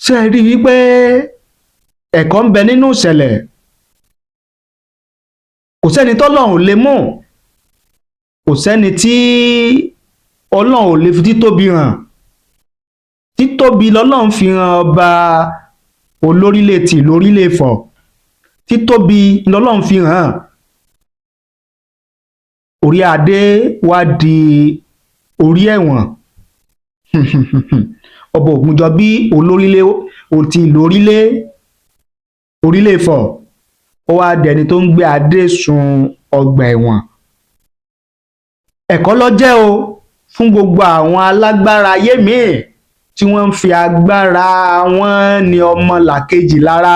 Ṣé ẹ rí i wípé ẹ̀kọ́ ń bẹ nínú ìṣẹ̀lẹ̀? Kò sẹ́ni tọ́lọ́run ò lè mú, kò sẹ́ni tí Ọlọ́run ò lè fi títóbi hàn. Títóbi lọ́lọ́run fi hàn ọba Olórílẹ̀ tìlú Orílẹ̀ Ifọ̀. Títóbi lọ́lọ́run fi hàn. Orí adé wá di orí ẹ̀wọ̀n. Ọba Ògúnjọbí, Olórílẹ̀ ti ìlú Orílẹ̀ Ifọ̀, ó wá dẹni tó ń gbé adé sun ọgbà ẹ̀wọ̀n. Ẹ̀kọ́ ló jẹ́ o fún gbogbo àwọn alágbára ayé míì tí wọ́n ń fi agbára wọn ní ọmọlàkejì lára.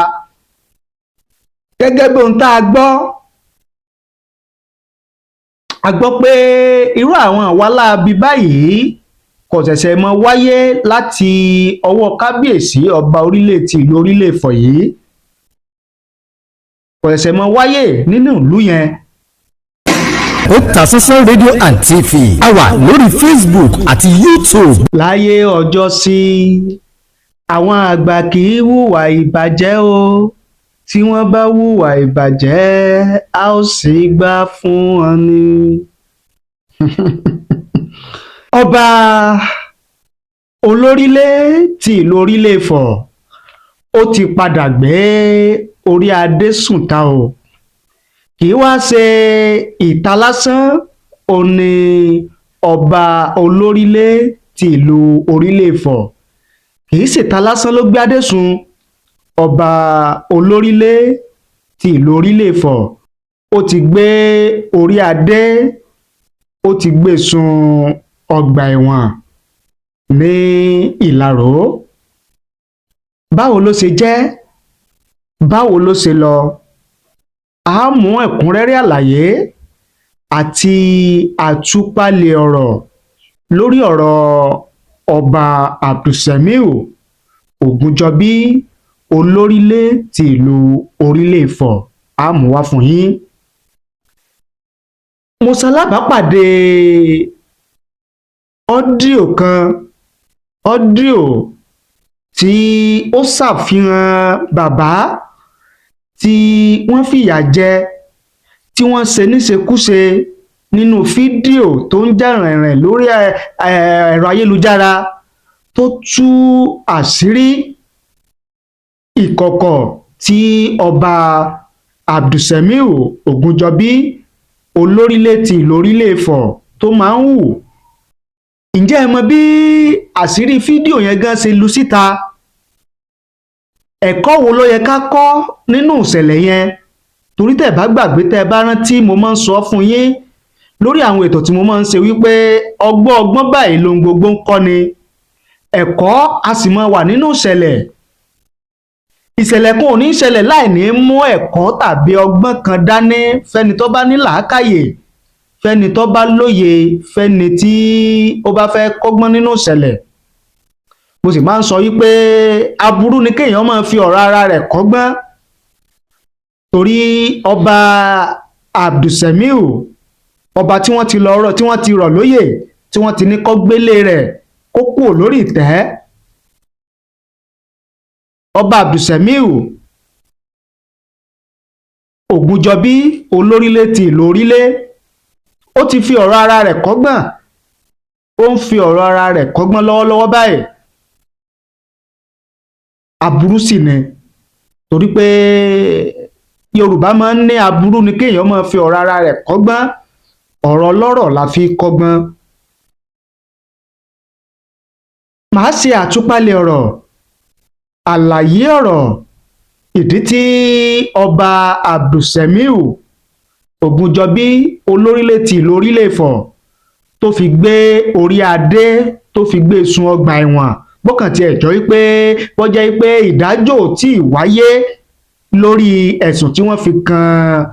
Gẹ́gẹ́ bí ohun tá a gbọ́, a gbọ́ pé irú àwọn ìwà láabi báyìí kò ṣẹ̀ṣẹ̀ mọ́ wáyé láti ọwọ́ kábíyèsí ọba orílẹ̀ ti ìlú Orílẹ̀ Ifọ̀ yìí, kò ṣẹ̀ṣẹ̀ mọ́ wáyé nínú ìlú yẹn. Otasansan Radio and TV, a wà lórí Facebook àti YouTube. Láyé ọjọ́ sí, àwọn àgbà kì í hùwà ìbàjẹ́ o. Tí wọ́n bá hùwà ìbàjẹ́, a ó sì gbà fún wọn ni. Ọba Olórílẹ̀ ti ìlú Orílẹ̀ Ifọ̀, ó ti padà gbé orí adé sùn ta o. Kì í wá ṣe ìta lásán ò ní ọba Olórílẹ̀ ti ìlú Orílẹ̀ Ifọ̀, kì í ṣèta lásán ló gbé adé sùn. Ọba Olórílẹ̀ ti ìlú Orílẹ̀ Ifọ̀, ó ti gbé orí adé, ó ti gbé sun ọgbà ẹ̀wọ̀n ní Ìlaró. Báwo ló ṣe jẹ́? Báwo ló ṣe lọ? A mú ẹ̀kúnrẹ́rẹ́ àlàyé àti àtúpalẹ̀ ọ̀rọ̀ lórí ọ̀rọ̀ Ọba Abdulsemiu Ògúnjọbí, Olórílẹ̀ ti ìlú Orílẹ̀ Ifọ̀, á mú wá fún yín. Mo ṣalábàápàdé audio kan, audio tí ó ṣàfihàn bàbá tí wọ́n fìyà jẹ, tí wọ́n ṣe níṣekúṣe nínú fídíò tó ń jà rìnrìn lórí ẹ̀rọ ayélujára, tó tú àṣírí ìkọ̀kọ̀ tí Ọba Abdulsemiu Ògúnjọbí, Olórílẹ̀ ti ìlú Orílẹ̀ Ifọ̀, tó máa ń hù. Ǹjẹ́ ẹ mọ bí àṣírí fídíò yẹn gan ṣe lu síta? Ẹ̀kọ́ wo ló yẹ ká kọ́ nínú ìṣẹ̀lẹ̀ yẹn? Torí tẹ́ ẹ bá gbàgbé, tẹ́ ẹ bá rántí, mo máa ń sọ fún yín lórí àwọn ètò tí mo máa ń ṣe wípé ọgbọ́n ọgbọ́n báyìí lohun gbogbo ń kọ́ ni. Ẹ̀kọ́ a sì máa wà nínú ìṣẹ̀lẹ̀. Ìṣẹ̀lẹ̀ kan ò ní ṣẹlẹ̀ láì ní mú ẹ̀kọ́ tàbí ọgbọ́n kan dání fẹ́ni tó bá ní làákàyè, fẹ́ni tó bá lóye, fẹ́ni tí ó bá fẹ́ kọ́gbọ́n nínú ìṣẹ̀lẹ̀. Mo sì máa ń sọ wípé aburú ni kéèyàn máa fi ọ̀rọ̀ ara rẹ̀ kọ́gbọ́n, torí Ọba Abdulsemiu, ọba tí wọ́n ti lọ rọ̀, tí wọ́n ti rọ̀ lóyè, tí wọ́n ti ní kó gbélé rẹ̀, kó kúrò lórí ìtẹ́, Ọba Abdulsemiu Ògúnjọbí, Olórílẹ̀ ti ìlú Orílẹ̀, ó ti fi ọ̀rọ̀ ara rẹ̀ kọ́gbọ́n. Ó ń fi ọ̀rọ̀ ara rẹ̀ kọ́gbọ́n lọ́wọ́lọ́wọ́ báyìí. Aburú sì ni, torí pé Yorùbá máa ń ní aburú ni kéèyàn máa fi ọ̀rọ̀ ara rẹ̀ kọ́gbọ́n. Ọ̀rọ̀ ọlọ́rọ̀ la fi kọ́gbọ́n. Màá ṣe àtúpalẹ̀ ọ̀rọ̀, àlàyé ọ̀rọ̀, ìdí tí Ọba Abdulsemiu Ògúnjọbí, Olórílẹ̀ ti ìlú Orílẹ̀ Ifọ̀, tó fi gbé orí adé, tó fi gbé sun ọgbà ẹ̀wọ̀n, bọ́kàn tiẹ̀ jọ wípé bọ́jẹ́ wípé ìdájọ́ ò tí ì wáyé lórí ẹ̀sùn tí wọ́n fi kan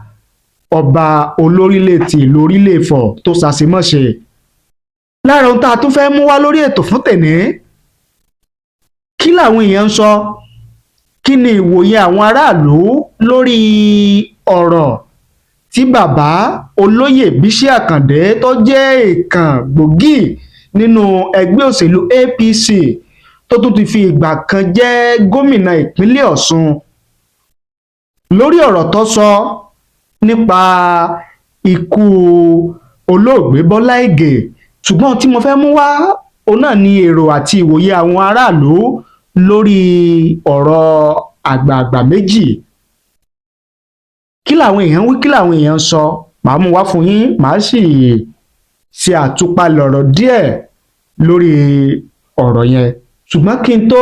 ọba Olórílẹ̀ ti ìlú Orílẹ̀ Ifọ̀ tó ṣàṣemọ́ṣe. Lára ohun tá a tún fẹ́ mú wá lórí ètò fún tèní, kí làwọn èèyàn ń sọ? Kí ni ìwòye àwọn aráàlú lórí ọ̀rọ̀ tí bàbá Olóyè Bísí Àkàndé, tó jẹ́ èèkàn gbòógì nínú ẹgbẹ́ òṣèlú APC? tó tún ti fi ìgbà kan jẹ́ gómìnà ìpínlẹ̀ Ọ̀ṣun lórí ọ̀rọ̀ tó sọ nípa ikú olóògbé Bọ́lá Ìgè. Ṣùgbọ́n tí mo fẹ́ mú wá òun náà ni èrò àti ìwòye àwọn aráàlú lórí ọ̀rọ̀ àgbààgbà méjì. Kí làwọn èèyàn wí? Kí làwọn èèyàn sọ? Màá mú wá fún yín, màá sì ṣe àtúpalẹ̀ ọ̀rọ̀ díẹ̀ lórí ọ̀rọ̀ yẹn. Ṣùgbọ́n kí n tó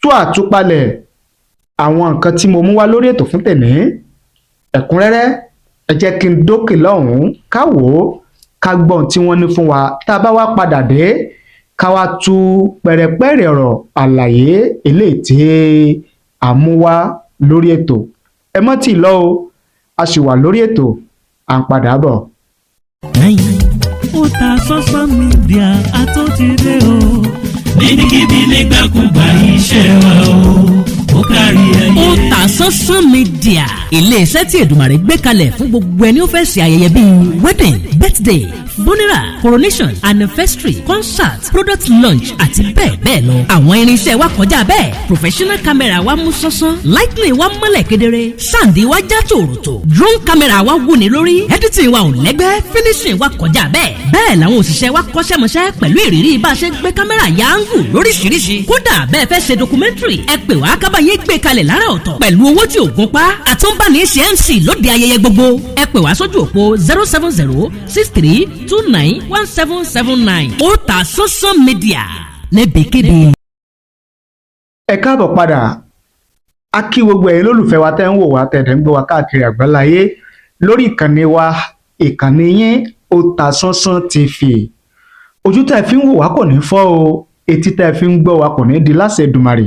tú àtúpalẹ̀ àwọn nǹkan tí mo mú wá lórí ètò fún tèmi ẹ̀kúnrẹ́rẹ́, ẹ jẹ́ kí n dókè lọ́hùn-ún, ká wò ó, ká gbọ́n tí wọ́n ní fún wa. Tá a bá wá padà dé, ká wá tú pẹ̀rẹ̀pẹ̀rẹ̀ ọ̀rọ̀ àlàyé eléyìí tí a mú wá lórí ètò. Ẹ mọ́ tì lọ o, a sì wà lórí ètò, à ń padà bọ̀. Otasansan Media àtúntìdé o. Níbikíbi, nígbàkúgbà, iṣẹ́ wa o, ó kárí ayé. Otasansan Media, iléeṣẹ́ tí Èdùmàrè gbé kalẹ̀ fún gbogbo ẹni ó fẹ́ ṣe ayẹyẹ bíi wedding, birthday, funeral, coronation, anniversary, concert, product launch àti bẹ́ẹ̀ bẹ́ẹ̀ lọ. Àwọn irinṣẹ́ wa kọjá bẹ́ẹ̀. Professional camera wa mú sánsan, lighting wa mọ́lẹ̀ kedere, sound wa já tòròtò, drone camera wa wúni lórí, editing wa ò lẹ́gbẹ́, finishing wa kọjá bẹ́ẹ̀. Bẹ́ẹ̀ làwọn òṣìṣẹ́ wa kọ́ṣẹ́mọṣẹ́ pẹ̀lú ìrírí bá a ṣe gbé kámẹ́rà ya angle lóríṣiríṣi. Kódà bẹ́ẹ̀ fẹ́ ṣe documentary, ẹ pè wá ká bá yín gbé kalẹ̀ lára ọ̀tọ̀ pẹ̀lú owó tí ò gún pa. Àtúnbáni ṣe MC lóde ayẹyẹ gbogbo. Ẹ pè wá sójú òpó 07063291779. Otasansan Media, níbikíbi. Ẹ káàbọ̀ padà. A kí gbogbo ẹ̀yin lólùfẹ́ wa tẹ́ ń wò wá, tẹ́ ń gbọ́ wa káàkiri àgbáláyé lórí ìkànnì wa, ìkànnì yín, Otasansan TV. Ojú tẹ́ fi ń wò wá kò ní fọ́ o, etí tẹ́ fi ń gbọ́ wa kò ní di láṣẹ Èdùmàrè.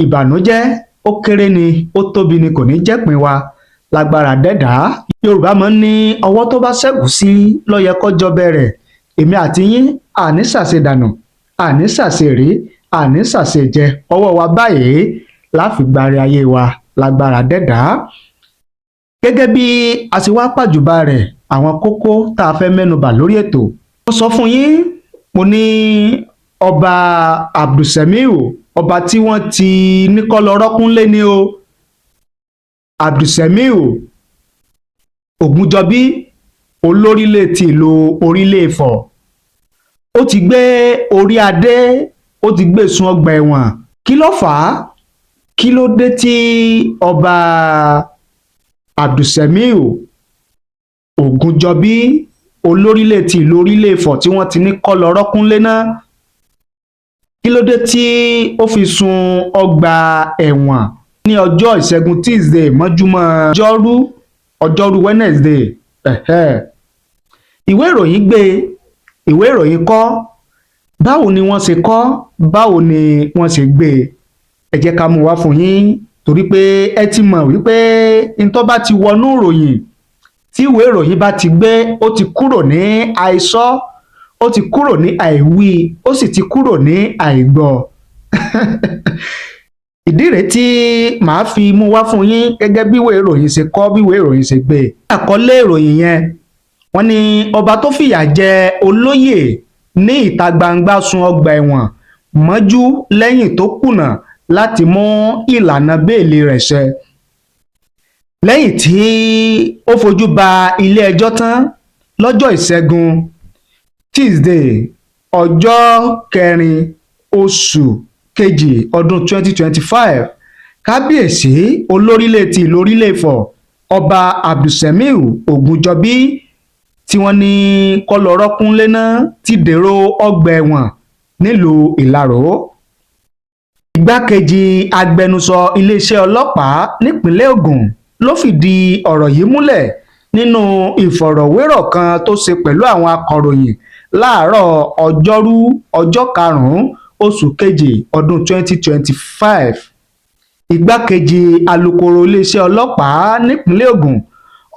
Ìbànújẹ́, ó kéré ni, ó tóbi ni, kò ní jẹ́pin wa lágbára dẹ́dàá. Yorùbá máa ń ní ọwọ́ tó bá ṣẹ́gun sí ló yẹ kó jọ bẹ̀rẹ̀. Èmi àti yín, àní ṣàṣedànù, àní ṣàṣerí, àní ṣàṣejẹ. Ọwọ́ wa báyìí láfi gbárí ayé wa lágbára dẹ́dàá. Gẹ́gẹ́ bí a ṣe wá pàjùbà rẹ̀, àwọn kókó tá a fẹ́ mẹ́nubà lórí ètò, mo sọ fún yín, mo ní ọba Abdulsemiu, ọba tí wọ́n ti ní kó lọ rọ́kúnlé ni o, Abdulsemiu Ògúnjọbí, olórílẹ̀ ti ìlú Orílẹ̀ Ifọ̀, ó ti gbé orí adé, ó ti gbé sun ọgbà ẹ̀wọ̀n. Kí ló fà á? Kí ló dé tí ọba Abdulsemiu Ògúnjọbí, olórílẹ̀ ti ìlú Orílẹ̀ Ifọ̀, tí wọ́n ti ní kó lọ rọ́kúnlé náà, kí ló dé tí ó fi sun ọgbà ẹ̀wọ̀n ní ọjọ́ Ìṣẹ́gun Tuesday mọ́júmọ́ ọjọ́rú, ọjọ́rú Wednesday? Ẹ̀hẹ́. Ìwé ìròyìn gbé, ìwé ìròyìn kọ. Báwo ni wọ́n ṣe kọ? Báwo ni wọ́n ṣe gbé e? Ẹ jẹ́ ká mú wá fún yín, torí pé ẹ ti mọ̀ wípé ntọ́ bá ti wọnú ìròyìn, tí ìwé ìròyìn bá ti gbé, ó ti kúrò ní àìsọ, ó ti kúrò ní àìwí, ó sì ti kúrò ní àìgbọ́. Ìdí rèé tí màá fi mú wá fún yín gẹ́gẹ́ bí ìwé ìròyìn ṣe kọ, bí ìwé ìròyìn ṣe gbé. Àkọlé ìròyìn yẹn, wọ́n ní ọba tó fìyà jẹ olóyè ní ìta gbangba sun ọgbà ẹ̀wọ̀n mọ́jú lẹ́yìn tó kùnà láti mú ìlànà bẹ́ẹ̀lì rẹ̀ ṣẹ. Lẹ́yìn tí ó fojú ba ilé-ẹjọ́ tán lọ́jọ́ Ìṣẹ́gun Tuesday, ọjọ́ 4 oṣù kejì ọdún 2025, kábíyèsí olórílẹ̀ ti ìlú Orílẹ̀ Ifọ̀, Ọba Abdulsemiu Ògúnjọbí, tí wọ́n ní kó lọ rọ́kúnlé náà, ti dèrò ọgbà ẹ̀wọ̀n nílùú Ìlaró. Igbákejì agbẹnusọ iléeṣẹ́ ọlọ́pàá nípìnlẹ̀ Ogun ló fìdí ọ̀rọ̀ yìí múlẹ̀ nínú ìfọ̀rọ̀wérọ̀ kan tó ṣe pẹ̀lú àwọn akọ̀ròyìn láàárọ̀ Ọjọ́rùú, ọjọ́ 5 oṣù kejì ọdún 2025. Igbákejì alūkkóró iléeṣẹ́ ọlọ́pàá nípìnlẹ̀ Ogun,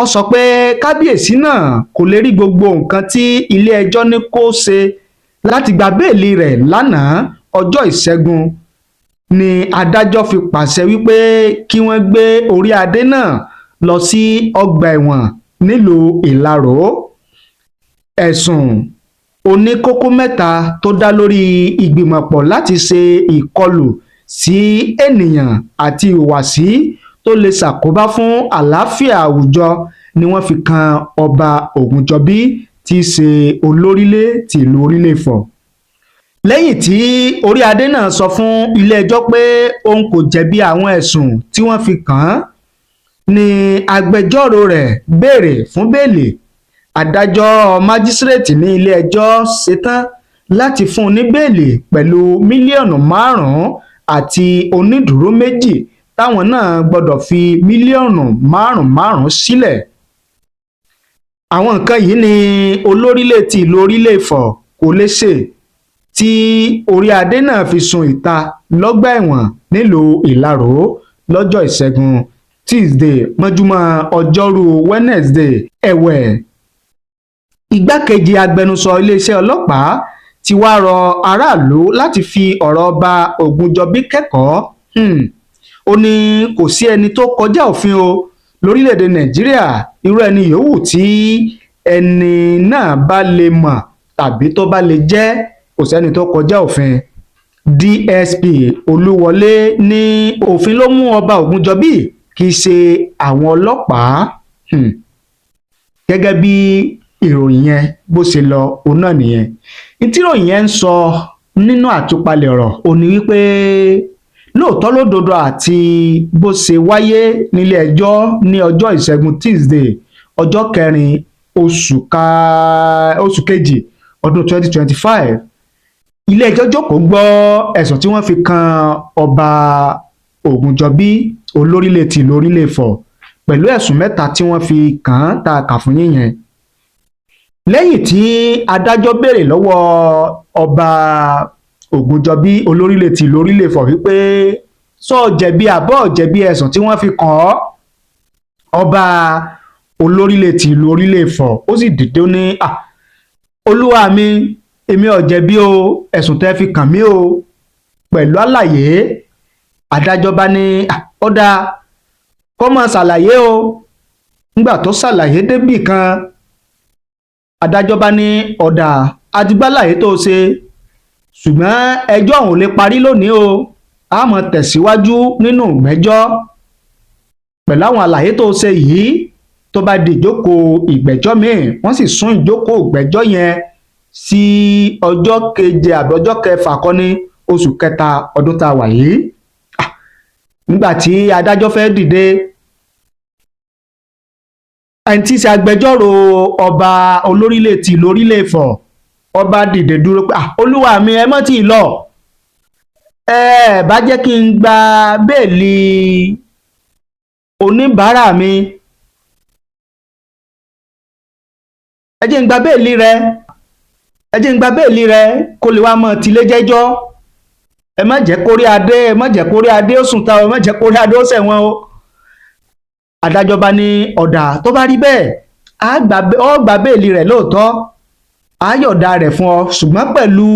ó sọ pé kábíyèsí náà kò lè rí gbogbo nǹkan tí ilé-ẹjọ́ ní kó ṣe láti gba bẹ́ẹ̀lì rẹ̀ lánàá. Ọjọ́ Ìṣẹ́gun ní adájọ́ fi pàṣẹ wípé kí wọ́n gbé orí adé náà lọ sí ọgbà ẹ̀wọ̀n nílùú Ìlaró. Ẹ̀sùn Oníkókó mẹ́ta tó dá lórí ìgbìmọ̀pọ̀ láti ṣe ìkọlù sí ènìyàn àti ìhùwàsí tó lè ṣàkóbá fún àlàáfíà àwùjọ ni wọ́n fi kan Ọba Ògúnjọ́bí tí í ṣe Olórílé tìlú Orílẹ̀-Ifọ̀. Lẹ́yìn tí orí adé náà sọ fún ilé-ẹjọ́ pé òun kò jẹ̀bi àwọn ẹ̀sùn tí wọ́n fi kàn án ní agbẹjọ́rò rẹ̀ béèrè fún bẹ́ẹ́lí. Adájọ́ májísrèétì ní ilé-ẹjọ́ ṣetán láti fún un ní bẹ́ẹ́lí pẹ̀lú mílíọ̀nù 5 àti onídùúró méjì táwọn náà gbọ́dọ̀ fi mílíọ̀nù márùn-ún sílẹ̀. Àwọn nǹkan yìí ni Olórílé ti ìlú Orílẹ̀-Ifọ̀ kò lè ṣe tí orí adé náà fi sùn ìta lọ́gbà ẹ̀wọ̀n nílùú Ìlaró lọ́jọ́ Ìṣẹ́gun Tuesday mọ́júmọ́ Ọjọ́rùú Wednesday. Ẹ̀wẹ̀, igbákejì agbẹnusọ iléeṣẹ́ ọlọ́pàá ti wáá rọ aráàlú láti fi ọ̀rọ̀ Ọba Ògúnjọ́bí kẹ́kọ̀ọ́. Ó ní kò sí ẹni tó kọjá òfin o lórílẹ̀‐èdè Nàìjíríà. Irú ẹni yòówù tí ẹni náà bá lè mọ̀ tàbí tó bá lè jẹ́, kò sẹ́ni tó kọjá òfin. DSP Olúwọlé ní òfin ló mú Ọba Ògúnjọ́bí, kì í ṣe àwọn ọlọ́pàá. Gẹ́gẹ́ bí ìròyìn yẹn bó ṣe lọ òun náà nìyẹn. Ìtìròyìn yẹn ń sọ nínú àtúpalẹ̀ ọ̀rọ̀ ò ní wípé lóòótọ́ lódodo àti bó ṣe wáyé nílé ẹjọ́ ní ọjọ́ Ìṣẹ́gun Tuesday, ọjọ́ 4 oṣù kejì ọdún 2025, ilé ẹjọ́ jókòó gbọ́ ẹ̀sùn tí wọ́n fi kan Ọba Ògúnjọ́bí, Olórílẹ̀ tìlú Orílẹ̀-Ifọ̀, pẹ̀lú ẹ̀sùn mẹ́ta tí wọ́n fi kàn án tá a kà fún yín yẹn. Lẹ́yìn tí adájọ́ béèrè lọ́wọ́ Ọba Ògúnjọ́bí, Olórílẹ̀ tìlú Orílẹ̀-Ifọ̀, wípé sọ jẹ̀bi àbọ̀ jẹ̀bi ẹ̀sùn tí wọ́n fi kàn ọ́, Ọba Olórílẹ̀ tìlú Orílẹ̀-Ifọ̀ ó sì dìde, ó ní, "Olúwa mi, èmi ò jẹ̀bi o ẹ̀sùn tẹ́ fi kàn mí o," pẹ̀lú àlàyé. Adájọ́ bá ní ó dáa, kó máa ṣàlàyé o. Nígbà tó ṣàlàyé débì kan, adájọ́ bá ní ọ̀dà adigbálàyé tó ṣe, ṣùgbọ́n ẹjọ́ ọ̀hún ò lè parí lónìí o, a máa tẹ̀síwájú nínú ìgbẹ́jọ́ pẹ̀lú àwọn àlàyé tó ṣe yìí tó bá di ìjókòó ìgbẹ́jọ́ míì. Wọ́n sì sún ìjókòó ìgbẹ́jọ́ yẹn sí ọjọ́ 7 àbí ọjọ́ 6 kọ́ ní oṣù kẹta ọdún tá a wà yìí. Nígbà tí adájọ́ fẹ́ dìde, ẹni tí í ṣe agbẹjọ́rò ọba Olórílẹ̀ ti ìlú Orílẹ̀-Ifọ̀, ọba dìde dúró pé, "Olúwa mi, ẹ mọ́ tí ì lọ, ẹ bá jẹ́ kí n gba bẹ́ẹ̀lì oníbàárà mi, ẹ jẹ́ n gba bẹ́ẹ̀lì rẹ, ẹ jẹ́ n gba bẹ́ẹ̀lì rẹ kó lè wá mọ́ tilé jẹ́jọ́. Ẹ má jẹ́ kórí adé, ẹ má jẹ́ kórí adé ó sùn ta o, ẹ má jẹ́ kórí adé ó ṣẹ̀wọ̀n o." Adájọ́ bá ní ọ̀dà, tó bá rí bẹ́ẹ̀, ó gba bẹ́ẹ̀lì rẹ̀ lóòótọ́, á yọ̀ǹda rẹ̀ fún ọ, ṣùgbọ́n pẹ̀lú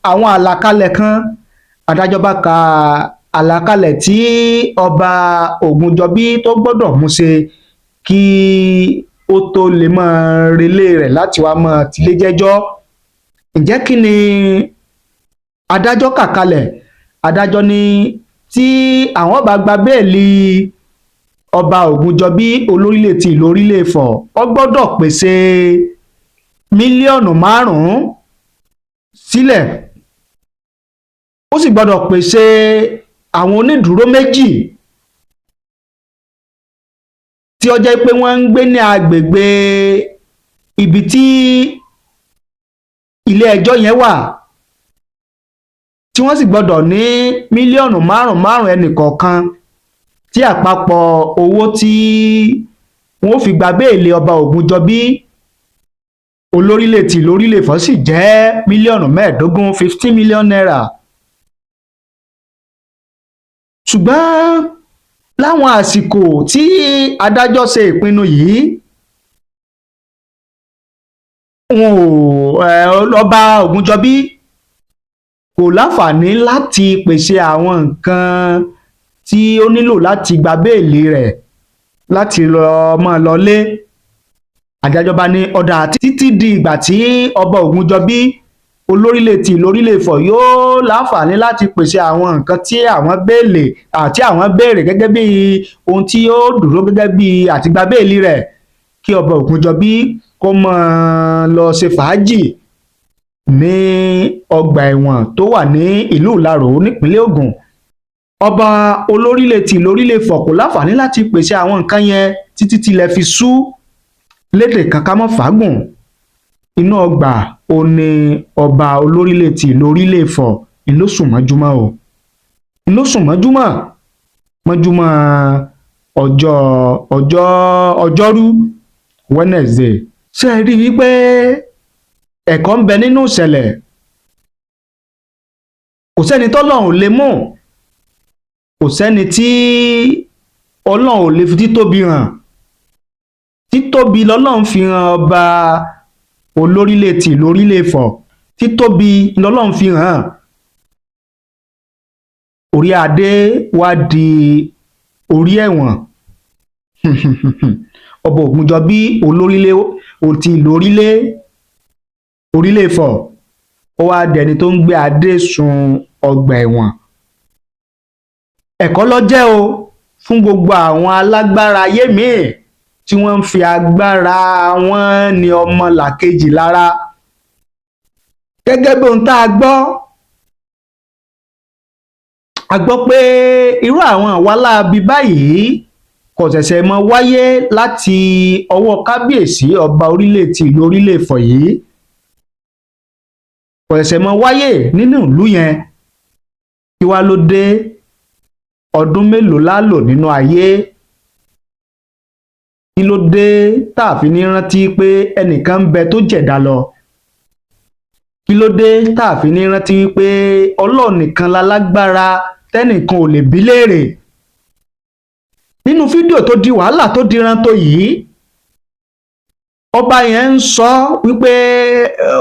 àwọn àlàkalẹ̀ kan. Adájọ́ bá ka àlàkalẹ̀ tí Ọba Ògúnjọ́bí tó gbọ́dọ̀ mú ṣe kí ó tó lè máa relé rẹ̀ láti wá máa tilé jẹ́jọ́. Ǹjẹ́ kí ni adájọ́ kà kalẹ̀? Adájọ́ ní tí àwọn bá gba bẹ́ẹ̀lì Ọba Ògúnjọ́bí, Olórílẹ̀ ti ìlú Orílẹ̀-Ifọ̀, ó gbọ́dọ̀ pèsè mílíọ̀nù 5 sílẹ̀, ó sì gbọ́dọ̀ pèsè àwọn onídùúró méjì tí ó jẹ́ pé wọ́n ń gbé ní agbègbè ibi tí ilé ẹjọ́ yẹn wà, tí wọ́n sì gbọ́dọ̀ ní mílíọ̀nù márùn-ún ẹnì kọ̀ọ̀kan, tí àpapọ̀ owó tí wọ́n fi gba béèlì Ọba Ògúnjọ́bí, Olórílẹ̀ tìlú Orílẹ̀-Ifọ̀ sì jẹ́ mílíọ̀nù 15, ₦15 million. Ṣùgbọ́n láwọn àsìkò tí adájọ́ ṣe ìpinnu yìí, wọn ò Ọba Ògúnjọ́bí kò láǹfààní láti pèsè àwọn nǹkan tí ó nílò láti gba béèlì rẹ̀ láti lọ máa lọlé. Adájọ́ bá ní ọ̀dà títí di ìgbà tí ọba Ògúnjọbí olórílẹ̀ tí lórílẹ̀ Ifọ̀ yóò láǹfààní láti pèsè àwọn nǹkan tí àwọn béèlè àti àwọn béèrè gẹ́gẹ́ bí ohun tí yóò dúró gẹ́gẹ́ bí àtìgbà béèlì rẹ̀, kí ọba Ògúnjọbí kó máa lọ ṣe fàájì ní ọgbà ẹ̀wọ̀n tó wà ní ìlú Ìlaró nípínlẹ̀ Ògùn. Ọba olórílẹ̀ tí lórílẹ̀ Ifọ̀ kò láǹfààní láti pèsè àwọn nǹkan yẹn títí tilẹ̀ fi ṣú. Lédè kan ká mọ́ fàágùn, inú ọgbà ò ní ọba olórílẹ̀ tí lórílẹ̀ Ifọ̀ ló sùn mọ́júmọ́ o, ló sùn mọ́júmọ́ mọ́júmọ́ ọjọ́ ọjọ́ ọjọ́rú Wednesday. Ṣé ẹ rí i wípé ẹ̀kọ́ ń bẹ nínú ìṣẹ̀lẹ̀? Kò sẹ́ni tọ́lọ́run ò lè mú, kò sẹ́ni tí Ọlọ́run ò lè fi títóbi hàn. Títóbi lọ́lọ́run fi hàn ọba olórílẹ̀ tí lórílẹ̀ Ifọ̀, títóbi lọ́lọ́run fi hàn. Orí adé wá di orí ẹ̀wọ̀n. Ọba Ògúnjọbí olórílẹ̀ ti lórílẹ̀ orílẹ̀ Ifọ̀, ó wá dẹni tó ń gbé adé sun ọgbà ẹ̀wọ̀n. Ẹ̀kọ́ ló jẹ́ o fún gbogbo àwọn alágbára ayé míì tí wọ́n ń fi agbára wọn ní ọmọ làkejì lára. Gẹ́gẹ́ bí ohun tá a gbọ́, a gbọ́ pé irú àwọn ìwà láabi báyìí kò ṣẹ̀ṣẹ̀ mọ́ wáyé láti ọwọ́ kábíyèsí ọba orílẹ̀ tí ìlú orílẹ̀ Ifọ̀ yìí, kò ṣẹ̀ṣẹ̀ mọ́ wáyé nínú ìlú yẹn. Kí wá ló dé? Ọdún mélòó la lò nínú ayé? Kí ló dé tá a fi ní rántí pé ẹnìkan ń bẹ tó jẹ̀dá lọ? Kí ló dé tá a fi ní rántí pé Ọlọ́run nìkan la lágbára tẹ́nìkan ò lè bí léèrè? Nínú fídíò tó di wàhálà tó di rántó yìí, ọba yẹn ń sọ wípé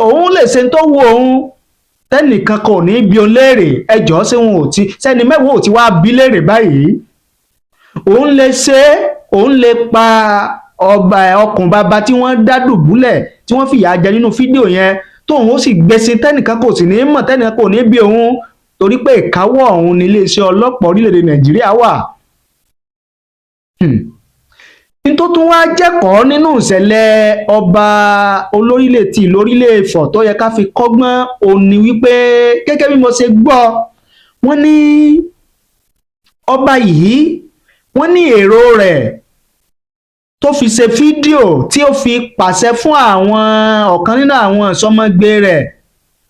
òun lè ṣe tó wù òun, tẹ́nìkan kò ní bí òun léèrè. Ẹjọ́ ṣé wọn ò ti sẹ́ni mẹ́wàá ò ti wá bí léèrè báyìí? Òun lè ṣe é, òun lè pa ọba ọkùn bàbá tí wọ́n dá dùbúlẹ̀ tí wọ́n fìyà jẹ nínú fídíò yẹn, tóun ó sì gbèsè, tẹ́nìkan kò sì ní mọ̀, tẹ́nìkan kò ní bí òun, torí pé ìkáwọ́ òun ní iléeṣẹ́ ọlọ́pàá orílẹ̀-èdè Nàìjíríà wà. N tó tún wá jẹ́kọ̀ọ́ nínú ìṣẹ̀lẹ̀ ọba olórílẹ̀ tí lórílẹ̀ Ifọ̀ tó yẹ ká fi kọ́gbọ́n òun ni wípé, gẹ́gẹ́ bí mo ṣe gbọ́, wọ́n ní ọba yìí, wọ́n ní èrò rẹ̀ tó fi ṣe fídíò tí ó fi pàṣẹ fún àwọn ọ̀kan nínú àwọn ìsọmọgbé rẹ̀,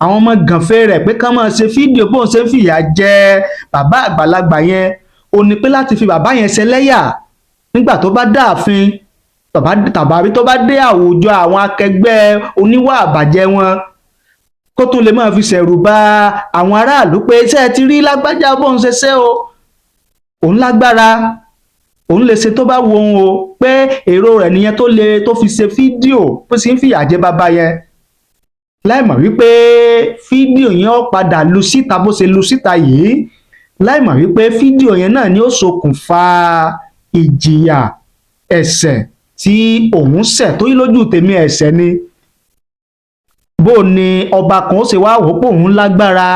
àwọn ọmọ gànfẹ́ rẹ̀, pé kán máa ṣe fídíò bóun ṣe ń fìyà jẹ bàbá àgbàlagbà yẹn, ó ní pé láti fi bàbá yẹn ṣẹlẹ́yà nígbà tó bá dáàfin tàbí tó bá dé àwùjọ àwọn akẹgbẹ́ oníwà àbàjẹ́ wọn, kó tún lè máa fi ṣẹ̀rù bà àwọn aráàlú pé ṣé ẹ ti rí lágbájá bóun ṣe ṣe o, òun lágbára, òun lè ṣe tó bá wo òun o. Pé èrò rẹ̀ nìyẹn tó lè tó fi ṣe fídíò bó ṣe ń fìyà jẹ bàbá yẹn, láì mọ̀ wípé fídíò yẹn ó padà lu síta bó ṣe lu síta yìí, láì mọ̀ wípé fídíò yẹn náà ni ó ṣokùnfà ìjìyà ẹ̀ṣẹ̀ tí òun ṣẹ̀, tó yí lójú tèmi ẹ̀ṣẹ̀ ni. Bó ni ọba kan ó ṣe wá wò pé òun lágbára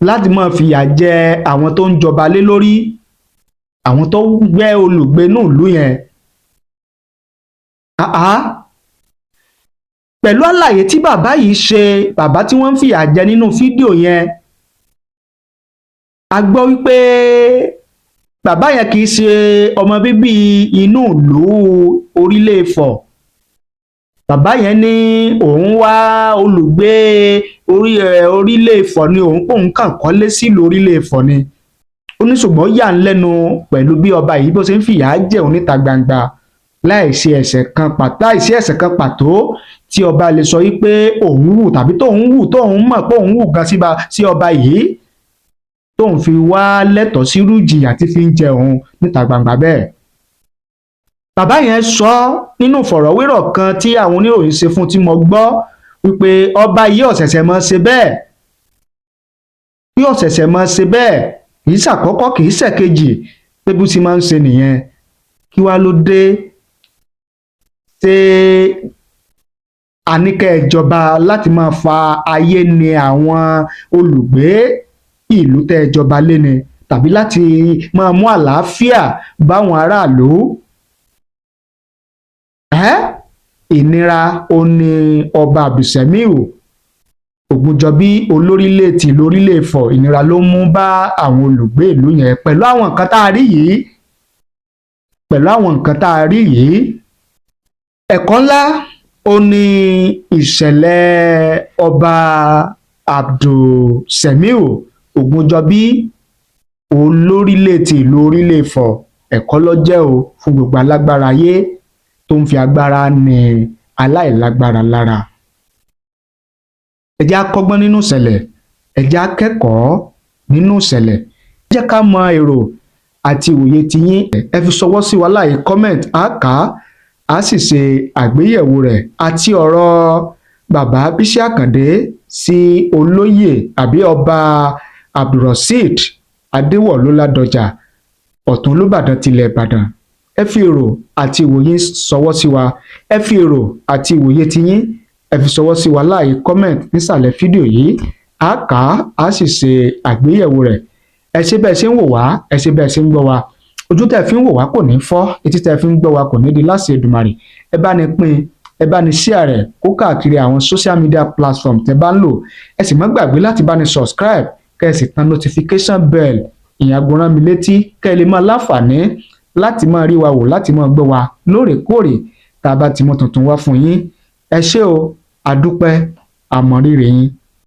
láti máa fìyà jẹ àwọn tó ń jọba lé lórí, àwọn tó gbẹ́ olùgbé inú ìlú yẹn? Àá pẹ̀lú àlàyé tí bàbá yìí ṣe, bàbá tí wọ́n ń fìyà jẹ nínú fídíò yẹn, a gbọ́ wípé bàbá yẹn kì í ṣe ọmọ bíbí inú ìlú orílẹ̀ Ifọ̀. Bàbá yẹn ní òun wá olùgbé orílẹ̀ Ifọ̀ ni òun, kóun kàn kọ́lé sílùú orílẹ̀ Ifọ̀ ni. Ó ní ṣùgbọ́n ó yà ń lẹ́nu pẹ̀lú bí ọba yìí bó ṣe ń fìyà jẹ òun níta gbangba láì ṣe ẹ̀ṣẹ̀ kan pàtó, láì sí ẹ̀ṣẹ̀ kan pàtó tí ọba lè sọ wípé òun hù tàbí tóun hù, tóun mọ̀ pé òun hù gan sí ọba yìí, tóun fi wá lẹ́tọ̀ọ́ sírú ìjìyà tí fi ń jẹ òun níta gbangba bẹ́ẹ̀. Bàbá yẹn sọ nínú ìfọ̀rọ̀wérọ̀ kan tí àwọn oníròyìn ṣe fún, tí mo gbọ́, wípé ọba yìí ò ṣẹ̀ṣẹ̀ mọ́ ṣe bẹ́ẹ̀, bí ò ṣẹ̀ṣẹ̀ mọ́ ṣe bẹ́ẹ̀, kì í ṣàkọ́kọ́, kì í ṣẹ̀kejì, pé bó ti máa ń ṣe nìyẹn. Kí wá ló dé? Ṣé àníkẹ́ ìjọba láti máa fa ayé ni àwọn olùgbé ìlú tẹ́ ẹ jọba lé ni, tàbí láti máa mú àlàáfíà báwọn aráàlú? Ẹ́ ìnira ó ní ọba Abdulsemiu Ògúnjọbí, olórílẹ̀ tìlú Orílẹ̀ Ifọ̀, ìnira ló mú bá àwọn olùgbé ìlú yẹn pẹ̀lú àwọn nǹkan tá a rí yìí, pẹ̀lú àwọn nǹkan tá a rí yìí. Ẹ̀kọ́ ńlá ó ní ìṣẹ̀lẹ̀ ọba Abdulsemiu Ògúnjọbí, olórílẹ̀ tìlú Orílẹ̀ Ifọ̀. Ẹ̀kọ́ ló jẹ́ o fún gbogbo alágbára ayé tó ń fi agbára ní aláìlágbára lára. Ẹ jẹ́ á kọ́gbọ́n nínú ìṣẹ̀lẹ̀, ẹ jẹ́ á kẹ́kọ̀ọ́ nínú ìṣẹ̀lẹ̀. Ẹ jẹ́ ká mọ èrò àti ìwòye tiyín, ẹ fi ṣọwọ́ sí wa láàyè comment, á kà á, á sì ṣe àgbéyẹ̀wò rẹ̀, àti ọ̀rọ̀ bàbá Bísí Àkàndé sí olóyè àbí ọba Abdulrasheed Adéwọ̀lú Ládọjà, Ọ̀tún Olúbàdàn tilẹ̀ Ìbàdàn. Ẹ fi èrò àti ìwòye ṣọwọ́ sí wa, ẹ fi èrò àti ìwòye tiyín, ẹ fi ṣọwọ́ sí wa láàyè comment nísàlẹ̀ fídíò yìí. Á kà á, á sì ṣe àgbéyẹ̀wò rẹ̀. Ẹ ṣé bẹ́ẹ̀ ṣe ń wò wá, ẹ ṣé bẹ́ẹ̀ ṣe ń gbọ́ wa. Ojú tẹ́ fi ń wò wá kò ní fọ́, etí tẹ́ fi ń gbọ́ wa kò ní di láṣẹ Èdùmàrè. Ẹ bá ní pín, ẹ bá ní share rẹ̀ kó káàkiri àwọn social media platform tẹ́ bá ń lò. Ẹ sì má gbàgbé láti bá ní subscribe, kẹ́ ẹ sì tan notification bell, ìyẹn aago rán mi létí, kẹ́ ẹ lè máa láǹfààní láti máa rí wa wò, láti máa gbọ́ wa lóòrèkóòrè tá a bá ti mú tuntun wá fún yín. Ẹ ṣé o, àdúpẹ́, àmọ̀rírì yín.